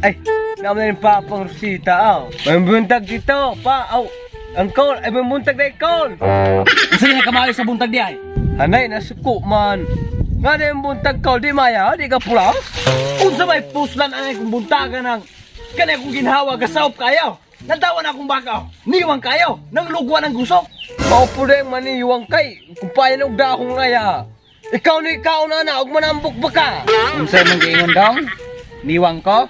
Ay, naman yung papang Rosita, aw. May buntag dito, pa, aw. Ang call, ay may buntag na call. Unsa ni kamayo sa buntag di ay? Hanay, nasuko man. Nga na yung buntag call, di maya, di ka pula. Unsa may puslan anay kung buntagan ang kanay kong ginhawa gasawp kayo. Nandawan akong bakaw, niwang kayo, nang lugwan ang gusok. Maupo na yung maniwang kay, kumpayan og dahong ngaya. Ikaw na ikaw na na, og manambok ba ka? Unsa imong giingon dong? Niwang ko?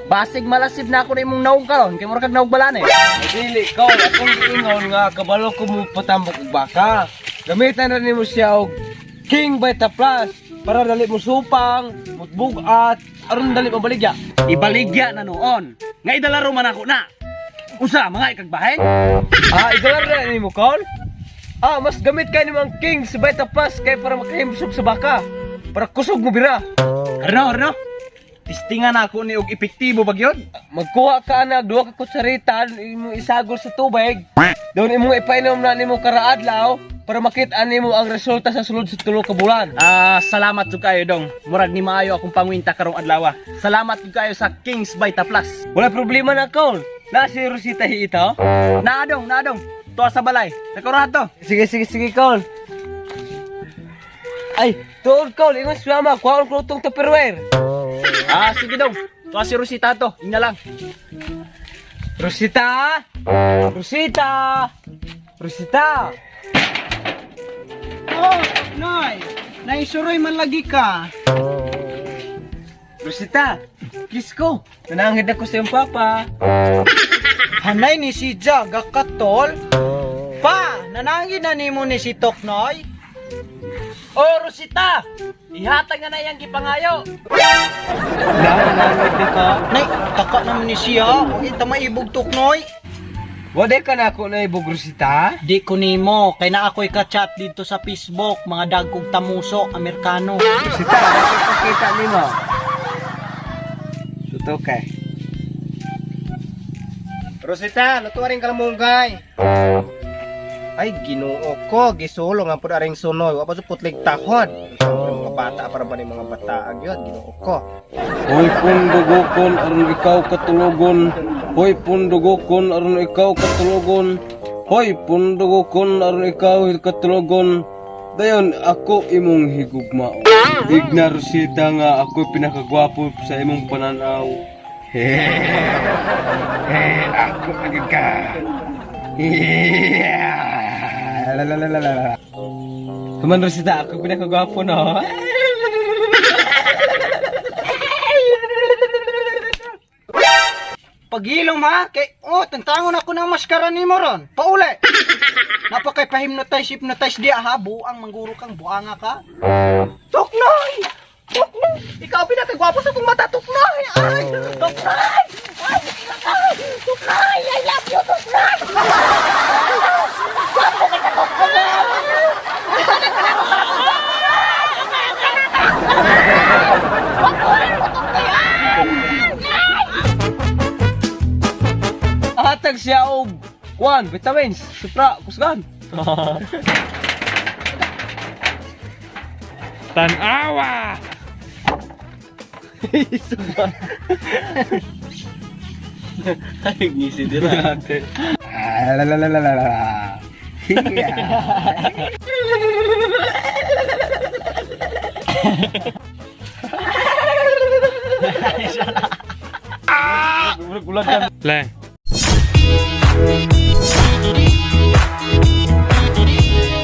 Basig malasib na ako na imong naong karon kay mura kag naog balane. Dili ko, akong giingon nga kabalo ko mo patambok og baka. Gamitan ra nimo siya og King Vita Plus para dali mo supang, mutbugat, aron dali mabaligya. Ibaligya na noon. Nga idalaro man ako na. Unsa mga ikagbahin? Ah, igalar na nimo call? Ah, mas gamit kay nimo ang King sa Vita Plus kay para makahimsog sa baka. Para kusog mo bira. Arno, arno. Tistingan ako ni og epektibo ba gyud? Magkuha ka na duha ka kutsarita imong isagol sa tubig. Doon imong ipainom na nimo karaadlaw para makita nimo ang resulta sa sulod sa 3 ka bulan. Ah, salamat jud kayo dong. Murag ni maayo akong pangwinta karong adlaw. Salamat jud kayo sa Kings Vita Plus. Wala problema na call. Na si Rosita ito. Naa dong, naa dong. Tuwa sa balay. Nakurahat to. Sige, sige, sige, Col. Ay, tuod, Col. Ingon si Mama, kuha ang klutong tupperware. Ah, sige dong. Tuwa si Rosita to. Ina lang. Rosita! Rosita! Rosita! Oh, Nay, naisuroy man lagi ka. Rosita! Kiss ko! Nananghid ako sa iyong papa. Hanay ni si Ja, gakatol. Pa, nanangin na nimo ni si Toknoy. Oh, Rosita! Ihatag na na iyang gipangayo. Nananghid na ka. Nay, taka naman ni siya. Huwag ita maibog Toknoy. Wala ka na ako na ibog, Rosita. Di ko nimo, kay na ako'y ka-chat dito sa Facebook, mga dagkog tamuso, Amerikano. Rosita, nakikita nimo. Totoo kay. Rosita, luto rin kalamunggay. Ay, ginoo ko, gisulo nga pud aring sunoy. Wa pa sa putlig tahod. Siyempre, mga bata para ba ni mga bata gyud, ginoo ko. Hoy pundugokon aron ikaw katulogon. Hoy pundugokon aron ikaw katulogon. Hoy pundugokon aron ikaw katulogon. Dayon ako imong higugmao. Igna Rosita nga ako pinakagwapo sa imong pananaw. Eh, ako agad ka. Lalalala. Tuman Rosita, ako pinakagwapo no. Pagilom ha, kay oh, tantangon ako ng maskara nimo ron. Pauli. Napakay pa-hypnotize, hypnotize di ha, buang mangguro kang buanga ka. Toknoy! Toknoy! Ikaw pinakagwapo sa kong mata, Toknoy! Ay! Toknoy! Ay! Toknoy! I love you, Toknoy! Gwapo kita, Toknoy! Hatag siya og kwan, vitamins, supra, kusgan. Tanawa! Ay, ngisi dira. Le.